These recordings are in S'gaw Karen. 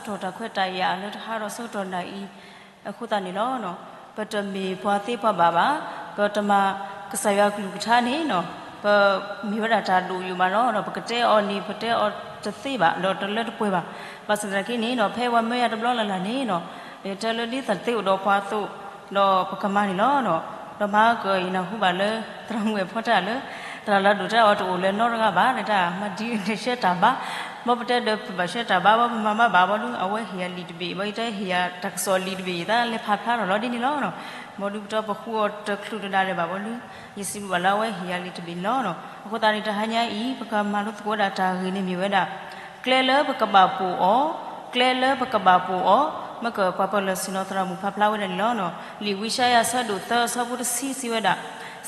ထီၣ်တၢ်ခွဲးတၢ်ယာ်လၢတဟးထီၣ်ဆၢကတီၢ်နၢ်အံၤ အဃိသတးန့ၣ်လီၤ. ပတမ့ၢ်ပှၤသ့ပှၤဘၣ်ဘၣ်, ပတမၤကစၢ်ယွၤကလုၢ်ကထါန့ၣ် ပမ့ၢ်ဝဲဒၣ်တၢ်ဒိၣ်ယိာ်မးလီၤ. ပကတဲအီၤန့ၣ် ပတဲအီၤတသ့ဘၣ်, ဒီးတလၢတပှဲၤဘၣ်. ဘၣ်ဆၣ်သနာ်က့န့ၣ် ဖဲပှၤမၢယၤတဘျီလၢ်လၢ်န့ၣ် ယတဲလၢဒ်သိးသ့အိၣ်ဒီးပှၤအသိး ဒီးပကမၤန့ၣ်လီၤ. ဒီးမၤကယနၢ်ဟူဘၣ်လၢ သရၣ်မုၣ်ဝဲၢ်ဖီတၢ်လၢ သရၣ်လၢဒိၣ်တၢ်အီၤတအိၣ်လၢနီတဂၤဘၣ်, တၢ်မၤဒ်န့ၣ်ဆှၢတၢ်ဘါ, ဘၣ်ပတဲဒီးပဘၣ်ဆှၢတၢ်ဘါ, ဘၣ်ပမၤဘၣ်ဘၣ်, ဘၣ်ဒုးအဝဲဟ့ၣ်ယၤလံာ်တဘ့ၣ်, ဘၣ်ယတဲဟ့ၣ်ယၤတၢ်ကစီၣ်လံာ်တဘ့ၣ်, ယသးလဲၤဖးဖျါထီၣ်လီၤဒ်န့ၣ်လီၤ. ဘၣ်ဒုးပတီၢ်ပဃုအီၤတချုးတဒါလၢၤဘၣ်, ဘၣ်ဒုး ယစံးဘျုးဘၣ်လၢအဝဲဟ့ၣ်ယၤလံာ်တဘ့ၣ်န့ၣ်လီၤ. အဃိသတးန့ၣ် တဟါညါအံၤ ပကမၤလိသကိးဝဲဒၣ်တၢ်ဂ့ၢ်န့ၣ်မ့ၢ်ဝဲဒၣ် ကျဲလၢပကဘၣ်ပိာ်အီၤ, ကျဲလၢပကဘၣ်ပိာ်အီၤ, မ့ၢ်ကပှၤပၢၤလီၢ်ဆ့ၣ်နီၤသရၣ်မုၣ်ဖးဖျါဝဲဒၣ်န့ၣ်လီၤ. လံာ်ဝံယၡါယၤအဆၢဒိၣ်သၢအဆၢဖိတဆံစံးဝဲဒၣ်,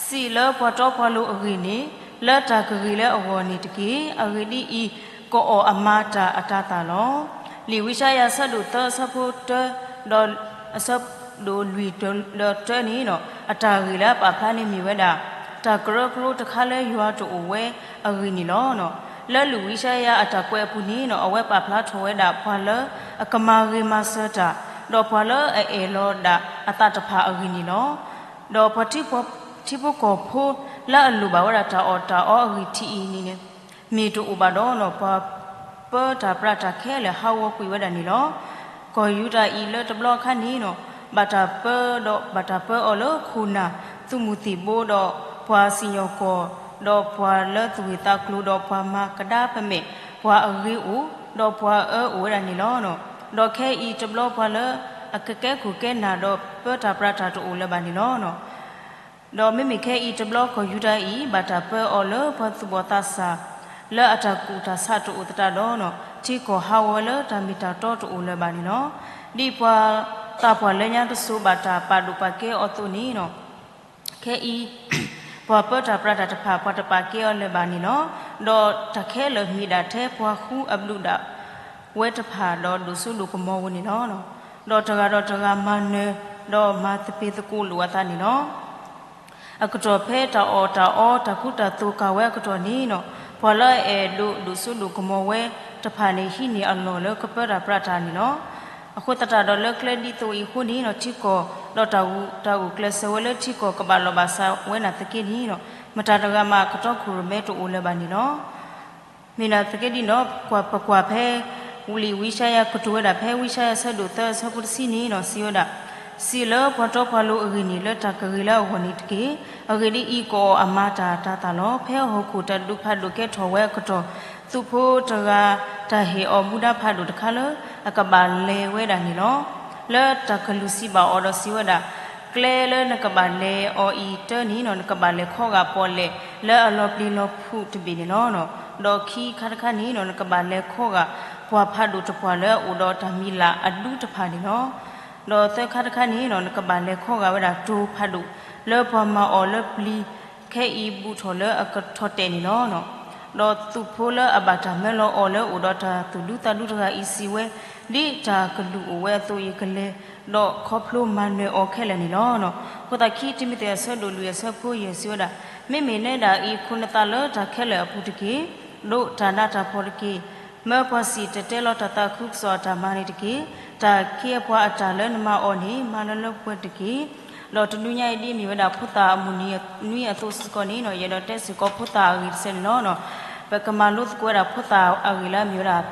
စံးလၢပှၤတီပှၤလိၤအဂ့ၢ်န့ၣ်, လၢတၢ်ကဂ့ၤလၢအဂီၢ်န့ၣ်တက့ၢ်. အဂ့ၢ်ဒ်အံၤ, ကအီၣ်အမၤတၢ်အတၤသၣ်လီၤ. လံာ်ဝံယၡါယၤအဆၢဒိၣ်သၢအဆၢဖိတၢ, ဒီးအဆၢဒိၣ်လွံၢ်ဒီးတၢန့ၣ်, အတၢ်ဂ့ၢ်လၢအပာ်ဖျါန့ၣ်မ့ၢ်ဝဲဒၣ် တၢ်ကရၢကရိတခါလၢယွၤတအိၣ်ဝဲအဂ့ၢ်န့ၣ်လီၤ. လၢလံာ်ဝံယၡါယၤအတၢ်ကွဲးအပူၤန့ၣ် အဝဲပာ်ဖျါထီၣ်ဝဲဒၣ်ပှၤလၢအကမၤဂ့ၤမၤစၢၤတၢ်, ဒီးပှၤလၢအအဲၣ်လီၤဒၣ်အသးတဖၣ်အဂ့ၢ်န့ၣ်လီၤ. ဒီးပှၤထံဖိကီၢ်ဖိလၢအလိၣ်ဘၣ်ဝဲဒၣ်တၢ်အီၣ်တၢ်အီအဂံၢ်ထံးအံၤန့ၣ် မ့ၢ်တအိၣ်ဘၣ်ဒီး ပှၤပၢတၢ်ပြးတၢ်ခဲလၢာ်ဟးဂီၤကွံာ်ဝဲဒၣ်န့ၣ်လီၤ. ကီၢ်ယူဒၤအံၤလၢတဘျီအခါန့ၣ် ဘၣ်တၢ်ပၢဒီးဘၣ်တၢ်ပၢအီၤလၢခိၣ်နၢ်, သုးမုၢ်သံၣ်ဘိဒီးပှၤစံၣ်ညီၣ်ကွီၢ်, ဒီးပှၤလၢသူၣ်ဂ့ၢ်သးကျိၤ, ဒီးပှၤမၤကဒါပမဲာ်, ပှၤအဂ့ၤအိၣ်, ဒီးပှၤအၢအိၣ်ဝဲဒၣ်န့ၣ်လီၤ. ဒီးခဲအံၤတဘျီပှၤလၢအကကဲခိၣ်ကဲနၢ်ဒီးပၢတၢ်ပြးတၢ်တအိၣ်လၢၤဘၣ်န့ၣ်လီၤ. ဒီးမ့မ့ၢ်ခဲအံၤတဘျီကီၢ်ယူဒၤအံၤ ဘၣ်တၢ်ပၢအီၤလၢပှၤသူၣ်ဘီၣ်သးစၢ် လၢအတၢ်ကူၣ်တၢ်ဆးတအိၣ်သတးဒီး ထံကီၢ်ဟးဂီၤလၢတၢ်မ့ၢ်တၢ်တီတအိၣ်လၢၤဘၣ်န့ၣ်လီၤ. ဒ်ပှၤသးပှၢ်လၢညါတစိၤဘၣ်တၢ်ပာ်ဒိၣ်ပာ်ကဲအီၤအသိးန့ၣ် ခဲအံၤ ပှၤပၢတၢ်ပြးတၢ်တဖၣ် ပှၤတပာ်ကဲအီၤလၢၤဘၣ်န့ၣ်လီၤ. ဒီးတၢ်ခဲလၢာ်မ့ၢ်ဒၣ်ထဲပှၤဃုအဘျုးဒၣ်ဝဲတဖၣ်ဒီးဒိၣ်စိဒိၣ်ကမီၤဝဲန့ၣ်လီၤ. ဒီးတဂၤဒီးတဂၤမၤနၢၤ ဒီးမၤသပ့ၤသကိးလိာ်အသးန့ၣ်လီၤ. အကတီၢ်ဖဲတၢ်အီၣ်တၢ်အီတၢ်ကူတၢ်သိးကၤဝဲအကတီၢ်န့ၣ် ပှၤလၢအအဲၣ်ဒိးဒိၣ်စိဒိၣ်ကမီၤဝဲတဖၣ်န့ၣ် ဟံးန့ၢ်အလီၢ်လၢကပၢတၢ်ပြးတၢ်န့ၣ်လီၤ. အဃိသတးဒီးလၢကျဲဒ်သိးအံၤအဃိန့ၣ် ထံကီၢ်ဒီးတၢ်ဂုာ်ကျဲးစၢးဝဲလၢထံကီၢ်ကဘၣ်လီၢ်ဘၣ်စးဝဲနာ်သက့န့ၣ် မတၤတဂၤမးကတီခိၣ်ရိၣ်မဲတအိၣ်လၢၤဘၣ်န့ၣ်လီၤ. မ့ၢ်နာ်သက့ဒ်န့ၣ် ပကွၢ်ဖဲ လံာ်ဝံယၡါယၤကတိၤဝဲဒၣ်ဖဲဝံယၡါယၤအဆၢဒိၣ်သၢအဆၢဖိတဆံန့ၣ် စံးဝဲဒၣ်, စံးလၢပှၤတီပှၤလိၤအဂ့ၢ်န့ၣ် လၢတၢ်ကဂ့ၤလၢအဂီၢ်န့ၣ်တက့ၢ်. အဂ့ၢ်ဒ်အံၤ, ကအီၣ်အမၤတၢ်တၤသၣ်လီၤ. ဖဲဟီၣ်ခိၣ်တၢ်ဒုးဖးဒိၣ်ကဲထီၣ်ဝဲအကတီၢ်, သုးဖိတဂၤတၢ်ဟ့ၣ်အီၤဘူဒါဖးဒိၣ်တခါလၢအကဘၣ်လဲၤဝဲဒၣ်န့ၣ်လီၤ. လၢတၢ်ကလုၢ်စံးဘၣ်အီၤဒီးစံးဝဲဒၣ်, ကျဲလၢနကဘၣ်လဲၤအီၤအံၤတၢန့ၣ် နကဘၣ်လဲၤခီဂာ်ပီၣ်လဲၣ်လၢအလီၤပျံၤလီၤဖုးတဘ့ၣ်န့ၣ်လီၤ. ဒီးခံခါတခါန့ၣ် နကဘၣ်လဲၤခီဂာ်ပှၢ်ဖးဒိၣ်တပှၢ်လၢအအိၣ်ဒီးတၢ်မံၤလၢ်အဒူတဖၣ်န့ၣ်လီၤ. ဒီးသၢခါတခါန့ၣ် နကဘၣ်လဲၤခီဂာ်ဝဲဒၣ်တိၤဖးဒိၣ်လၢပှၤမၤအီၤလၢပျံၤ ခဲအံၤဘူးထီၣ်လၢအကထီၣ်တဲာ်န့ၣ်လီၤ. ဒီးသုးဖိလၢအဘၣ်တၢ်မၢလီၤအီၤလၢအိၣ်ဒီးတၢ်သူၣ်ဒူသးဒူတဂၤအံၤစံးဝဲ, ဒ်တၢ်ကလုၢ်အိၣ်ဝဲအသိး ယကလဲၤဒီးခီဖျိမၤနၢၤအီၤခဲလၢာ်န့ၣ်လီၤ. အဃိသတး ခံတံၤမသ့းအဆၢဒိၣ်လွံၢ်အဆၢဖိယဲၢ်စံးဝဲဒၣ်, မ့မ့ၢ်နဲဒၣ်အံၤ ခိးနသးလၢတၢ်ခဲလၢာ်အပူၤတက့ၢ်. ဒိးတၢ်နးတၢ်ဖှီၣ်တက့ၢ်. မၢပှၤစံၣ်တဲၤတဲလီၤတၢ်သးခုကစီၣ်အတၢ်မၤန့ၣ်တက့ၢ်. တၢ်ကဲပှၤအတၢ်လၢနမၤအီၤန့ၣ် မၤလၢလၢပှဲၤပှဲၤတက့ၢ်. ဒီးတနွံညါအံၤဒ်အမ့ၢ်ဝဲဒၣ်ဖိသၣ်အမုၢ်နံၤနွံအသိးစ့ၢ်ကီးန့ၣ် ယအဲၣ်ဒိးတဲစ့ၢ်ကီးဖိသၣ်အဂ့ၢ်တဆၢန့ၣ်လီၤ. ပကမၤလိသကိးဝဲဒၣ်ဖိသၣ်အဂ့ၢ်လၢအမ့ၢ်ဝဲဒၣ်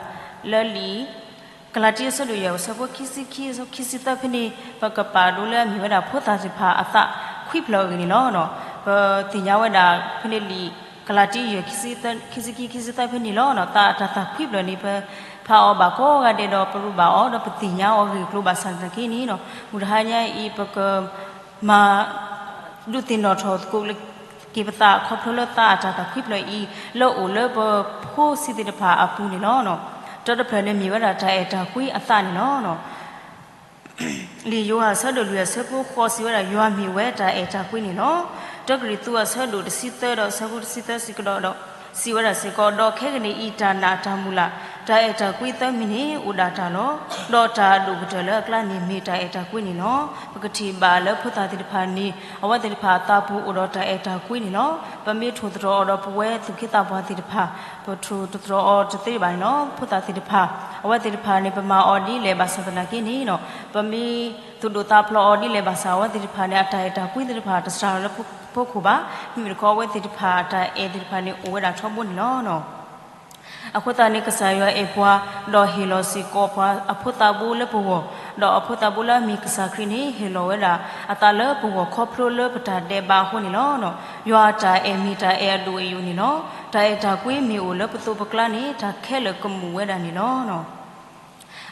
လၢလံာ် ကလၤတံ အဆၢဒိၣ်ယဲၢ် အဆၢဖိခံဆံခံ ခံဆံသၢဖဲန့ၣ် ပကပာ်ဒိလၢအမ့ၢ်ဝဲဒၣ်ဖိသၣ်သ့ၣ်တဖၣ်အသးခွံဖျၢၣ်အဂ့ၢ်န့ၣ်လီၤ. ပသ့ၣ်ညါဝဲဒၣ်ဖဲန့ၣ်လံာ် ကလၤတံ ယဲၢ် ခံဆံခံ ခံဆံသၢဖဲန့ၣ်လီၤ. သးအတၤသၣ်ခွံဖျၢၣ်န့ၣ် ပဖးအီၤဘၣ်ကိးဂၤဒဲးဒီး ပရူးဘၣ်အီၤ ဒီးပသ့ၣ်ညါအီၤဂ့ၢ်ကျိၤဘၣ်ဆၣ်သနာ်က့န့ၣ် မုၢ်တဟါညါအံၤ ပက မၤဒုးသ့ၣ်နီၣ်ထီၣ်သကိးက့ၤပသး ခီဖျိလၢသးအတၤသၣ်ခွံဖျၢၣ်အံၤ လၢအိၣ်လၢပဖိဆံးသ့ၣ်တဖၣ်အပူၤန့ၣ်လီၤ. တၢတဖျၢၣ်န့ၣ်မ့ၢ်ဝဲဒၣ်တၢ်အဲၣ်တၢ်ကွံအသးန့ၣ်လီၤ. လံာ်ယိၤဟၣ်အဆၢဒိၣ်လွံၢ်အဆၢဖိဃိးစံးဝဲဒၣ် ယွၤမ့ၢ်ဝဲတၢ်အဲၣ်တၢ်ကွံန့ၣ်လီၤ. တၢကရံၣ်သူးအဆၢဒိၣ်တဆံသၢဒီးအဆၢဖိတဆံသၢစ့ၢ်ကီးဒီး စံးဝဲဒၣ်စ့ၢ်ကီး ဒီးခဲကနံၣ်အံၤ တၢ်နာ်တၢ်မုၢ်လၢ် တၢ်အဲၣ်တၢ်ကွံသၢမံၤန့ၣ် အိၣ်ဒၣ်တၢ်လီၤ. ဒီးတၢ်အဒိၣ်ကတၢၢ်လၢအကျါန့ၣ် မ့ၢ်တၢ်အဲၣ်တၢ်ကွံန့ၣ်လီၤ. ပကထံၣ်ဘၣ်လၢဖိသၣ်သ့ၣ်တဖၣ်န့ၣ် အဝဲသ့ၣ်တဖၣ်အသးပူၤအိၣ်ဒီးတၢ်အဲၣ်တၢ်ကွံန့ၣ်လီၤ. ပမ့ၢ်ထိၣ်သတြီၤအီၤဒီးပဝဲသူၣ်က့သးပှၢ်သ့ၣ်တဖၣ် ပထိၣ်သတြီၤအီၤတသ့ဘၣ်န့ၣ်လီၤ. ဖိသၣ်သ့ၣ်တဖၣ် အဝဲသ့ၣ်တဖၣ်န့ၣ် ပမၤအီၤဒ်လဲၣ်ဘၣ်ဆၣ်သနာ်က့န့ၣ် ပမ့ၢ်သူၣ်ဒိၣ်သးဖျိးအီၤဒ်လဲၣ်ဘၣ်ဆၣ် အဝဲသ့ၣ်တဖၣ်န့ၣ် အတၢ်အဲၣ်တၢ်ကွံသ့ၣ်တဖၣ်တစှၤလီၤလၢဖီခိၣ်ဘၣ်. မ့မ့ၢ်တခီ အဝဲသ့ၣ်တဖၣ်အတၢ်အဲၣ်သ့ၣ်တဖၣ်န့ၣ် အိၣ်ဝဲဒၣ်ထီဘိန့ၣ်လီၤ. အဃိသတးန့ၣ် ကစၢ်ယွၤအဲၣ်ပှၤ ဒီးဟ့ၣ်လီၤစ့ၢ်ကီးပှၤအဖိသးဘိလၢပဂီၢ်, ဒီးအဖိသးဘိလၢအမ့ၢ်ကစၢ်ခရံာ်န့ၣ် ဟ့ၣ်လီၤဝဲဒၣ်အသးလၢပဂီၢ်ခီဖျိလၢပတၢ်ဒဲးဘးအဃိန့ၣ်လီၤ. ယွၤအတၢ်အဲၣ်မ့ၢ်တၢ်အဲၣ်အဒိၣ်အယိာ်န့ၣ်လီၤ. တၢ်အဲၣ်တၢ်ကွံမ့ၢ်အိၣ်လၢပသိးပကျါန့ၣ် တၢ်ခဲလၢာ်ကမူးဝဲဒၣ်န့ၣ်လီၤ.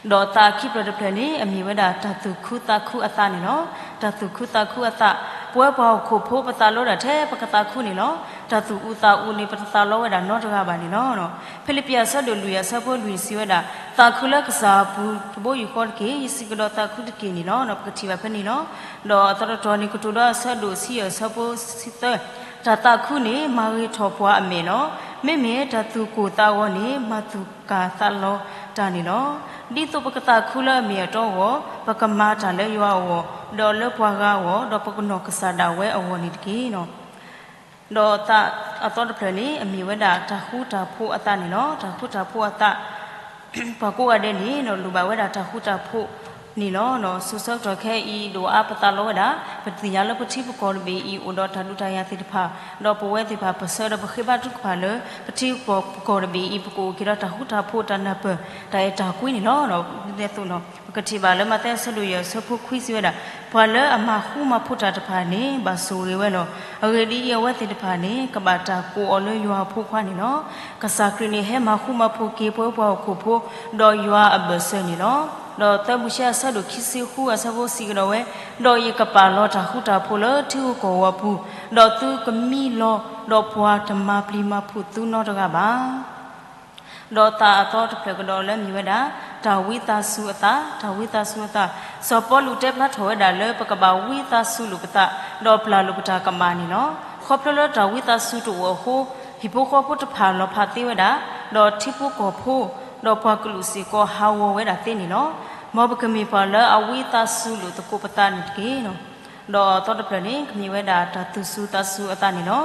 ဒီးသးခံဖျၢၣ်တဖျၢၣ်န့ၣ် အမ့ၢ်ဝဲဒၣ်တၢ်သူၣ်ခုသးခုအသးန့ၣ်လီၤ. တၢ်သူၣ်ခုသးခုအသး, ပဝဲပှၤဟီၣ်ခိၣ်ဖိပသးလီဝဲဒၣ်ထဲပကသးခုန့ၣ်လီၤ. တၢ်သူၣ်အုးသးအုးန့ၣ် ပတသးလီဝဲဒၣ်နီတဂၤဘၣ်န့ၣ်လီၤ. ဖံလံးပံးအဆၢဒိၣ်လွံၢ်အဆၢဖိလွံၢ်စံးဝဲဒၣ်, သးခုလၢကစၢ်အပူၤတဘိယူၢ်ဃီတက့ၢ်. ယစံးကဒီးသးခုတက့ၢ်န့ၣ်လီၤ. ပကထံၣ်ဘၣ်ဖဲန့ၣ်လီၤ. ဒီးအသီတတီၤန့ၣ် ကတိၤဒိအဆၢဒိၣ်ဆံယဲၢ်အဆၢဖိဆံသၢ, တၢ်သးခုန့ၣ် မၤဂ့ၤထီၣ်ပှၤအမဲာ်လီၤ. မ့မ့ၢ်တၢ်သူၣ်ကိၢ်သးဂီၤန့ၣ် မၤသူၣ်ကၢ်သးလီၤတၢ်န့ၣ်လီၤ. ဒ်သိးပကသးခုလၢအမ့ၢ်အတီအဂီၢ်, ပကမၤတၢ်လၢယွၤအဂီၢ်, ဒီးလၢပှၤဂၤအဂီၢ်, ဒီးပကနီၢ်ကစၢ်ဒၣ်ဝဲအဂီၢ်န့ၣ်တက့ၢ်. ဒီးသးအသီတဖျၢၣ်န့ၣ် အမ့ၢ်ဝဲဒၣ်တၢ်ဃူတၢ်ဖိးအသးန့ၣ်လီၤ. တၢ်ဃူတၢ်ဖိးအသး ပှၤကိးဂၤဒဲးန့ၣ် လိၣ်ဘၣ်ဝဲဒၣ်တၢ်ဃူတၢ်ဖိးန့ၣ်လီၤ. စိၤဆၢကတီၢ်ခဲအံၤဒိၣ်အါပသးလီဝဲဒၣ်, ပသ့ၣ်ညါလၢပထံပကီၢ်တဘ့ၣ်အံၤ အိၣ်ဒီးတၢ်ဒုးတၢ်ယၤသ့ၣ်တဖၣ်, ဒီးပဝဲသ့ၣ်တဖၣ် ပဆၢဒီးပဃ့ဘါထုကဖၣ်လၢ ပထံပကီၢ်တဘ့ၣ်အံၤ ပကအိၣ်က့ၤဒီးတၢ်ဃူတၢ်ဖိး တၢ်နၢ်ပၢၢ် တၢ်အဲၣ်တၢ်ကွံန့ၣ်လီၤ. ဒ်သိး ပကထံၣ်ဘၣ်လၢမးသဲအဆၢဒိၣ်ယဲၢ်အဆၢဖိခွံစံးဝဲဒၣ်, ပှၤလၢအမၤဃူမၤဖိးတၢ်တဖၣ်န့ၣ် ဘၣ်ဆိၣ်ဂ့ၤဝဲလီၤ. အဂ့ၢ်ဒ်အံၤ, အဝဲသ့ၣ်တဖၣ်န့ၣ် ကဘၣ်တၢ်ကိးအီၤလၢယွၤအဖိခွါန့ၣ်လီၤ. ကစၢ်ခရံာ်န့ၣ် ဟဲမၤဃူမၤဖိးက့ၤပဝဲပှၤဟီၣ်ခိၣ်ဖိ, ဒီးယွၤအဘၢၣ်စၢၤန့ၣ်လီၤ. ဒီးသၢဘူၣ်ၡ့အဆၢဒိၣ်ခံဆံဃုအဆၢဖိစံးကဒီးဝဲ, ဒီးယကပာ်လီၤတၢ်ဃူတၢ်ဖိးလၢထံဂုၤကီၢ်ဂီၤအပူၤ, ဒီးသုကမံလီၤ, ဒီးပှၤတမၤပျံၤမၤဖုးသုနီတဂၤဘၣ်. ဒီးသးအသီတဖျၢၣ်ကဒီးလၢအမ့ၢ်ဝဲဒၣ် တၢ်ဝံသးစူၤအသး, တၢ်ဝံသးစူၤအသး, စီၤပီလူးတဲဖျါထီၣ်ဝဲဒၣ်လၢပကဘၣ်ဝံသးစူၤလိာ်ပသး, ဒီးပျၢ်လိာ်ပတၢ်ကမၣ်န့ၣ်လီၤ. ခီဖျိလၢတၢ်ဝံသးစူၤတအိၣ်အဃိ, ဟံၣ်ဖိဃီဖိတဖၣ်လီၤဖးသ့ဝဲဒၣ်, ဒီးထံဖိကီၢ်ဖိ, ဒီးပှၤကလုာ်စ့ၢ်ကီးဟးဂီၤဝဲဒၣ်သ့န့ၣ်လီၤ. မ်ပကမ့ၢ်ပှၤလၢအဝံသးစူၤလိာ်သကိးပသးန့ၣ်တက့ၢ်. ဒီးအသီတဖျၢၣ်န့ၣ် ကမ့ၢ်ဝဲဒၣ်တၢ်သူၣ်စူၤသးစူၤအသးန့ၣ်လီၤ.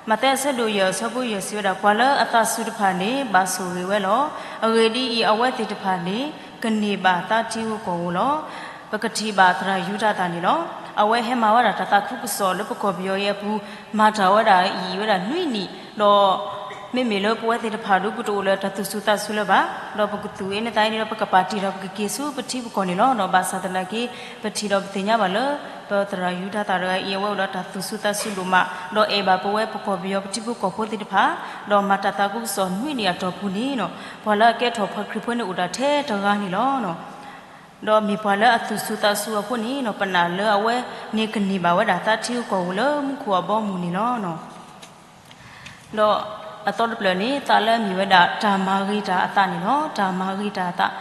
မးသဲအဆၢဒိၣ်ယဲၢ်အဆၢဖိယဲၢ်စံးဝဲဒၣ်, ပှၤလၢအသးစူၤတဖၣ်န့ၣ် ဘၣ်ဆိၣ်ဂ့ၤဝဲလီၤ. အဂ့ၢ်ဒ်အံၤ, အဝဲသ့ၣ်တဖၣ်န့ၣ် ကန့ၢ်ဘၣ်သးထံဂုၤကီၢ်ဂီၤလီၤ. ပကထံၣ်ဘၣ်သရၣ်ယူဒၤသၣ်န့ၣ်လီၤ. အဝဲဟဲမၤဝဲဒၣ်တၢ်သးခုကစီၣ်လၢပကီၢ်ပယီၤအံၤအပူၤ, မၤတၢ်ဝဲဒၣ်အံၤဝဲဒၣ်နွံနံၣ်, ဒီး မ့မ့ၢ်လၢပဝဲသ့ၣ်တဖၣ်ဒုး ပတအိၣ်လၢတၢ်သူၣ်စူၤသးစူၤလၢၤဘၣ်, ဒီးပကသူၣ်အ့န့ၣ်သးအ့န့ၣ်ဒီး ပကပာ်တ့ၢ်ဒီးပကက့ၤဆူပထံပကီၢ်န့ၣ်လီၤ. ဒီးဘၣ်ဆၣ်သနာ်က့ ပထံၣ်ဒီးပသ့ၣ်ညါဘၣ်လၢ ပသရၣ်ယူဒၤသၣ်တဂၤအံၤ အဝဲအိၣ်ဒီးတၢ်သူၣ်စူၤသးစူၤဒိၣ်မး, ဒီးအဲၣ်ဘၣ်ပဝဲပကီၢ်ပယီၤပထံဖိကီၢ်ဖိသ့ၣ်တဖၣ်, ဒီးမၤတၢ်သးခုကစီၣ်နွံနံၣ်အတီၢ်ပူၤန့ၣ်, ပှၤလၢအကဲထီၣ်ပှၤခရံာ်ဖိန့ၣ်အိၣ်ဒၣ်ထဲတဂၤန့ၣ်လီၤ. ဒီးမ့ၢ်ပှၤလၢအသူၣ်စူၤသးစူၤအဃိန့ၣ်, ပနာ်လၢအဝဲန့ၣ်ကန့ၢ်ဘၣ်ဝဲဒၣ်သးထံဂုၤကီၢ်ဂီၤလၢမူခိၣ်အဘီအမုၢ်န့ၣ်လီၤ. ဒီးအသီတဖျၢၣ်န့ၣ် သးလၢအမ့ၢ်ဝဲဒၣ်တၢ်မၤဂ့ၤတၢ်အသးန့ၣ်လီၤ. တၢ်မၤဂ့ၤတၢ်အသး,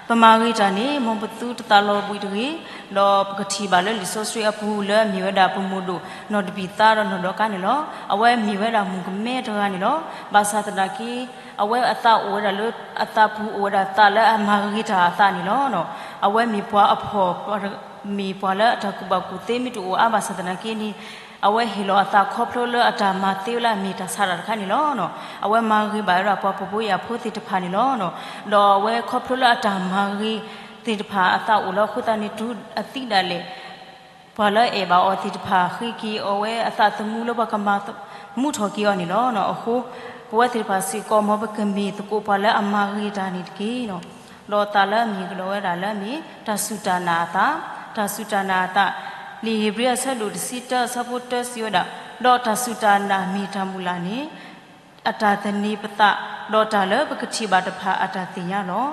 ပမၤဂ့ၤတၢ်န့ၣ် မ်ပသုတသးလီၤဘှံးတဂ့ၤ, ဒီးပကထံၣ်ဘၣ်လၢလံာ်စီဆှံအပူၤလၢအမ့ၢ်ဝဲဒၣ်ပမိၢ်ဒိၣ်နီၢ်တဘံၣ်သါဒီးနီၢ်ဒီကါန့ၣ်လီၤ. အဝဲမ့ၢ်ဝဲဒၣ်မုၣ်ကမဲတဂၤန့ၣ်လီၤ. ဘၣ်ဆၣ်သနာ်က့ အဝဲအသးအိၣ်ဝဲဒၣ်လၢ အသးပူၤအိၣ်ဝဲဒၣ်သးလၢအမၤဂ့ၤတၢ်အသးန့ၣ်လီၤ. အဝဲမ့ၢ်ပှၤအဖှီၣ် မ့ၢ်ပှၤလၢအတၢ်ကူၣ်ဘၣ်ကူၣ်သ့မ့ၢ်တအိၣ်အါဘၣ်ဆၣ်သနာ်က့န့ၣ်, အဝဲဟ့ၣ်လီၤအသးခီဖျိလၢအတၢ်မၤသ့ဝဲလၢအမ့ၢ်တၢ်ဆါတၢ်တခါန့ၣ်လီၤ. အဝဲမၤဂ့ၤဘၣ်ဝဲဒၣ်ပှၤဖှီၣ်ဖိယာ်ဖိသ့ၣ်တဖၣ်န့ၣ်လီၤ. ဒီးအဝဲခီဖျိလၢအတၢ်မၤဂ့ၤသ့ၣ်တဖၣ်အသးအိၣ်လၢအဃိသတးန့ၣ် တုၤအသံဒၣ်လဲာ် ပှၤလၢအအဲၣ်ဘၣ်အီၤသ့ၣ်တဖၣ် ဃ့က့ၤအီၤဝဲအသးသမူလၢပှၤကမၤမူထီၣ်က့ၤအီၤန့ၣ်လီၤ. အဃိ ပဝဲသ့ၣ်တဖၣ်စ့ၢ်ကီး မ်ပကမ့ၢ်သကိးပှၤလၢအမၤဂ့ၤတၢ်န့ၣ်တက့ၢ်. ဒီးသးလၢအမ့ၢ်ကဒီးဝဲဒၣ်လၢအမ့ၢ် တၢ်စူၢ်တၢ်နာ်အသး, တၢ်စူၢ်တၢ်နာ်အသး, လံာ်ဧ့ၤဘြံၤအဆၢဒိၣ်တဆံတၢအဆၢဖိတၢစံးဝဲဒၣ်, ဒီးတၢ်စူၢ်တၢ်နာ်မ့ၢ်တၢ်မုၢ်လၢ်န့ၣ် အတၢ်သန့ၤပသး, ဒီးတၢ်လၢပကထံၣ်ဘၣ်တဖၣ်အတၢ်သ့ၣ်ညါလီၤ.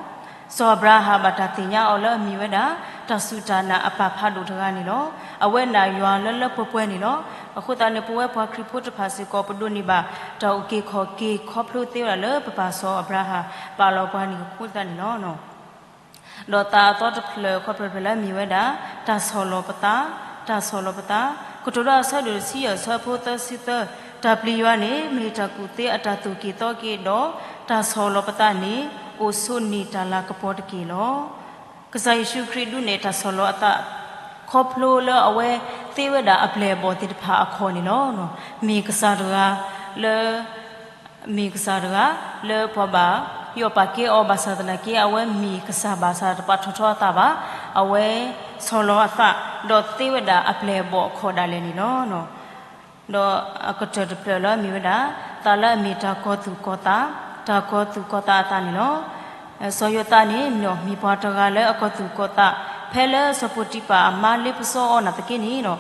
စီၤအၤဘြၤဟၣ်ဘၣ်တၢ်သ့ၣ်ညါအီၤလၢအမ့ၢ်ဝဲဒၣ် တၢ်စူၢ်တၢ်နာ်အပၢ်ဖးဒိၣ်တဂၤန့ၣ်လီၤ. အဝဲနာ်ယွၤလၢလၢပှဲၤပှဲၤန့ၣ်လီၤ. အဃိသတးန့ၣ် ပဝဲပှၤခရံာ်ဖိတဖၣ်စ့ၢ်ကီး ပဒိးန့ၢ်ဘၣ် တၢ်အုၣ်က့ၤခီၣ်က့ၤခီဖျိသ့ဝဲဒၣ်လၢပပၢ်စီၤအၤဘြၤဟၣ် ပာ်လီၤပှၤန့ၣ်အဃိသတးန့ၣ်လီၤ. ဒီးသးအသီတဖျၢၣ်ခီဖျိဖျၢၣ်လၢအမ့ၢ်ဝဲဒၣ် တၢ်ဆီၣ်လီၤပသး, တၢ်ဆီၣ်လီၤပသး, ကတိၤဒိအဆၢဒိၣ်တဆံယဲၢ်အဆၢဖိသၢဆံသၢ, တၢ်ပျံၤယွၤန့ၣ် မ့ၢ်တၢ်ကူၣ်သ့အတၢ်သိၣ်က့ၤသီက့ၤဒီး တၢ်ဆီၣ်လီၤပသးန့ၣ် အိၣ်ဆိးန့ၢ်တၢ်လၤကပီၤတက့ၢ်လီၤ. ကစၢ်ယ့ၣ်ၡူးခရံာ်ဒုးနဲၣ်တၢ်ဆီၣ်လီၤအသး ခီဖျိလၢအဝဲသ့ဝဲဒၣ်အပျဲၢ်အဘီၣ်သ့ၣ်တဖၣ်အခီၣ်န့ၣ်လီၤ. မ့ၢ်ကစၢ်တဂၤလၢ မ့ၢ်ကစၢ်တဂၤလၢပှၤဘၣ်ယီၣ်ပာ်ကဲအီၤဘၣ်ဆၣ်သနာ်က့ အဝဲမ့ၢ်ကစၢ်ဘၣ်ဆၣ်တပာ်ထီၣ်ထီအသးဘၣ်. အဝဲဆီၣ်လီၤအသး ဒီးသ့ဝဲဒၣ်အပျဲၢ်အဘီၣ်အခီၣ်ဒၣ်လဲာ်န့ၣ်လီၤ. ဒီးအကတၢၢ်တဖျၢၣ်လၢအမ့ၢ်ဝဲဒၣ် သးလၢအမ့ၢ်တၢ်ကီၤသူၣ်ကီၤသး, တၢ်ကီၤသူၣ်ကီၤသးအသးန့ၣ်လီၤ. စီၤယိၤသးန့ၣ် မ့ၢ်ပှၤတဂၤလၢအကီၤသူၣ်ကီၤသး ဖဲလၢစီၤပီတံၤဖၢၣ်အမါလ့ပစီအီၤနာ်သက့န့ၣ်ဒီး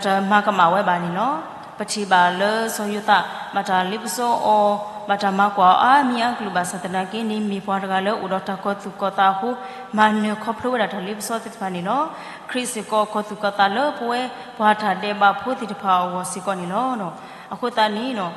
တမၤကမၣ်ဝဲဘၣ်န့ၣ်လီၤ. ပထံၣ်ဘၣ်လၢစီၤယိၤသး ဘၣ်တၢ်လ့ပစီအီၤ ဘၣ်တၢ်မၤကွၢ်အီၤအါမံၤအါကလုာ်ဘၣ်ဆၣ်သနာ်က့န့ၣ် မ့ၢ်ပှၤတဂၤလၢအိၣ်ဒီးတၢ်ကီၤသူၣ်ကီၤသးအဃိ မၤနၢၤခီဖျိဝဲဒၣ်တၢ်လ့ပစီသ့ၣ်တဖၣ်န့ၣ်လီၤ. ခရံာ်စ့ၢ်ကီးကီၤသူၣ်ကီၤသးလၢပဝဲပှၤတၢ်ဒဲးဘးဖိသ့ၣ်တဖၣ်အဂီၢ်စ့ၢ်ကီးန့ၣ်လီၤ. အဃိသတးန့ၣ်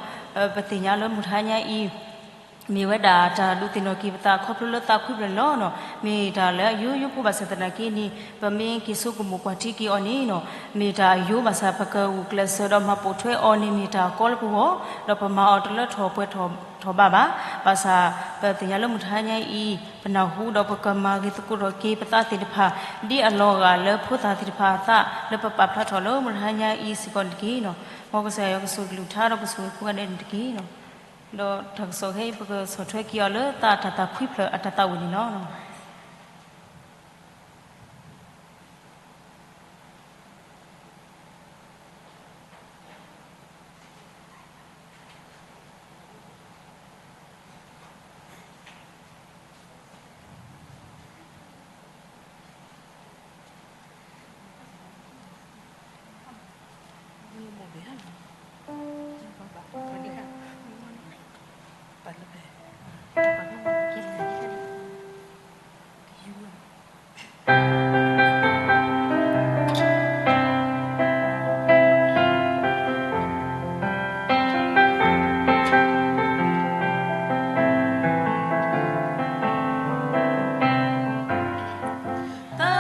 ပသ့ၣ်ညါလၢမုၢ်တဟါညါအံၤ မ့ၢ်ဝဲဒၣ်တၢ်ဒုးသ့ၣ်နီၣ်က့ၤပသးခီဖျိလၢသးခွံဖျၢၣ်န့ၣ်လီၤ. မ့ၢ်တၢ်လၢအယိယိဖိဘၣ်ဆၣ်သနာ်က့န့ၣ် ပမ့ၢ်က့ၤဆိကမိၣ်ကွၢ်ထံက့ၤအီၤန့ၣ် မ့ၢ်တၢ်အယိဘၣ်ဆၣ် ပကဂုာ်ကျဲးစၢးဒီးမၤပိာ်ထွဲအီၤန့ၣ် မ့ၢ်တၢ်ကီလၢပဂီၢ် ဒီးပမၤအီၤတလၢထီၣ်ပှဲၤထီၣ်ဘးဘၣ်. ဘၣ်ဆၣ် ပသ့ၣ်ညါလၢမုၢ်တဟါညါအံၤ ပနၢ်ဟူဒီးပကမၤဂ့ၤသကိးထီၣ်က့ၤပသးသ့ၣ်တဖၣ် ဒ်အလီၤဂာ်လၢဖိသၣ်သ့ၣ်တဖၣ်အသး လၢပပာ်ဖျါထီၣ်လၢမုၢ်တဟါညါအံၤစ့ၢ်ကီးန့ၣ်တက့ၢ်. မ်ကစၢ်ယွၤကဆိၣ်ဂ့ၤကလုၢ်ကထါဒီးကဆိၣ်ဂ့ၤကိးဂၤဒဲးန့ၣ်တက့ၢ်. ဒီးတၢ်ကစီၣ်ခဲအံၤ ပကဆီၣ်ထွဲက့ၤအီၤလၢသးတၢ်သးခွံဖျၢၣ်အတၢ်သးဝံၣ်န့ၣ်လီၤ.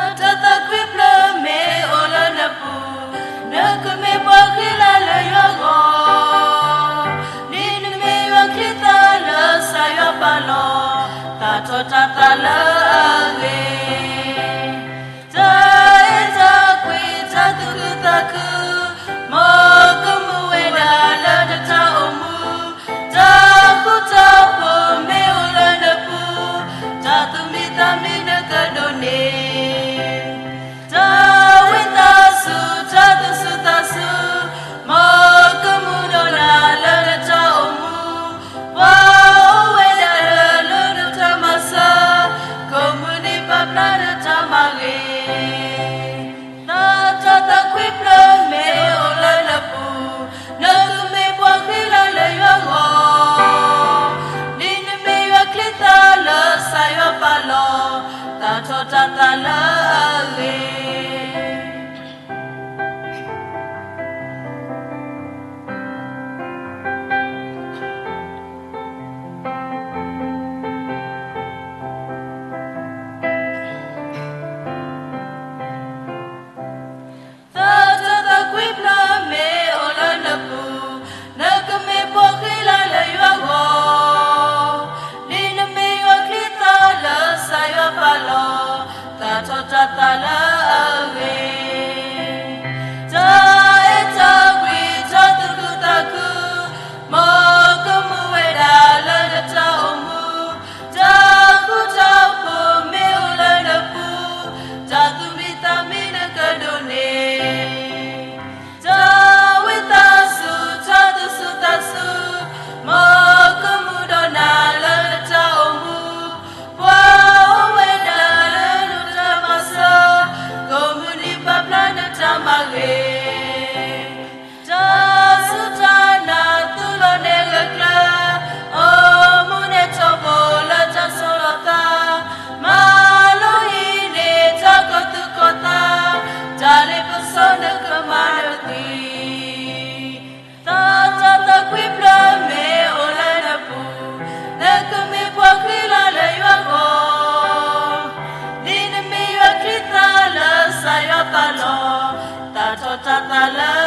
တၢ်သးခွံဖျၢၣ်မ့ၢ်အိၣ်လၢနပူၤ, နကမ့ၢ်ပှၤဃံလၤလၢယွၤဂီၢ်, ဒ်နမ့ၢ်ယွၤချံသၣ်လၢကစၢ်ယွၤပာ်လီၤ, သၣ်ထီၣ်တၢ်သးလၢအဂ့ၤ တၢ်အဲၣ်တၢ်ကွံ တၢ်သူၣ်ခုသးခု, မ်ကမူဝဲဒၣ်လၢနတၢ်အိၣ်မူ, တၢ်ဃူတၢ်ဖိးမ့ၢ်အိၣ်လၢနပူၤ, တၢ်သူၣ်မံသးမံနကဒိးန့ၢ်, တၢ်ဝံသးစူၤ တၢ်သူၣ်ဆူၣ်သးဆူ, မ်ကမူဒိၣ်နၤလၢနတၢ်အိၣ်မူ, ပှၤအိၣ်ဝဲဒၣ်လၢနတၢ်မၤစၢၤ, ကိးမုၢ်နံၤပာ်ဖျါနတၢ်မၤဂ့ၤ, တၢ်သးခွံဖျၢၣ်မ့ၢ်အိၣ်လၢနပူၤ, နကမ့ၢ်ပှၤဃံလၤလၢယွၤဂီၢ်, ဒ်နမ့ၢ်ယွၤချံသၣ်လၢကစၢ်ယွၤပာ်လီၤ, သၣ်ထီၣ်တၢ်သးလၢအဂ့ၤ တၢ်သးခွံဖျၢၣ်မ့ၢ်အိၣ်လၢနပူၤ, နကမ့ၢ်ပှၤဃံလၤလၢယွၤဂီၢ်, ဒ်နမ့ၢ်ယွၤချံသၣ်လၢကစၢ်ယွၤပာ်လီၤ, သၣ်ထီၣ်တၢ်သးလၢအဂ့ၤ, တၢ်အဲၣ်တၢ်ကွံ တၢ်သူၣ်ခုသးခု, မ်ကမူဝဲဒၣ်လၢနတၢ်အိၣ်မူ, တၢ်ဃူတၢ်ဖိးမ့ၢ်အိၣ်လၢနပူၤ, တၢ်သူၣ်မံသးမံနကဒိးန့ၢ်, တၢ်ဝံသးစူၤ တၢ်သူၣ်ဆူၣ်သးဆူ, မ်ကမူဒိၣ်နၤလၢနတၢ်အိၣ်မူ, ပှၤအိၣ်ဝဲဒၣ်လၢနတၢ်မၤစၢၤ, ကိးမုၢ်နံၤပာ်ဖျါနတၢ်မၤဂ့ၤ တၢ်စူၢ်တၢ်နာ်သူၣ်လီၤနဲၣ်ဂၢၢ်ကျၢၤ, အိၣ်မူန့ၣ်ထီဘိလၢတၢ်ဆီၣ်လီၤသး, မၤလိဟံးန့ၢ်တၢ်ကီၤသူၣ်ကီၤသး, တၢ်လ့ပစီနကမၤနၢၤကွံာ်, တၢ်သးခွံဖျၢၣ်မ့ၢ်အိၣ်လၢနပူၤ, နကမ့ၢ်ပှၤဃံလၤလၢယွၤဂီၢ်, ဒ်နမ့ၢ်ယွၤချံသၣ်လၢကစၢ်ယွၤပာ်လီၤ, သၣ်ထီၣ်တၢ်သးလၢ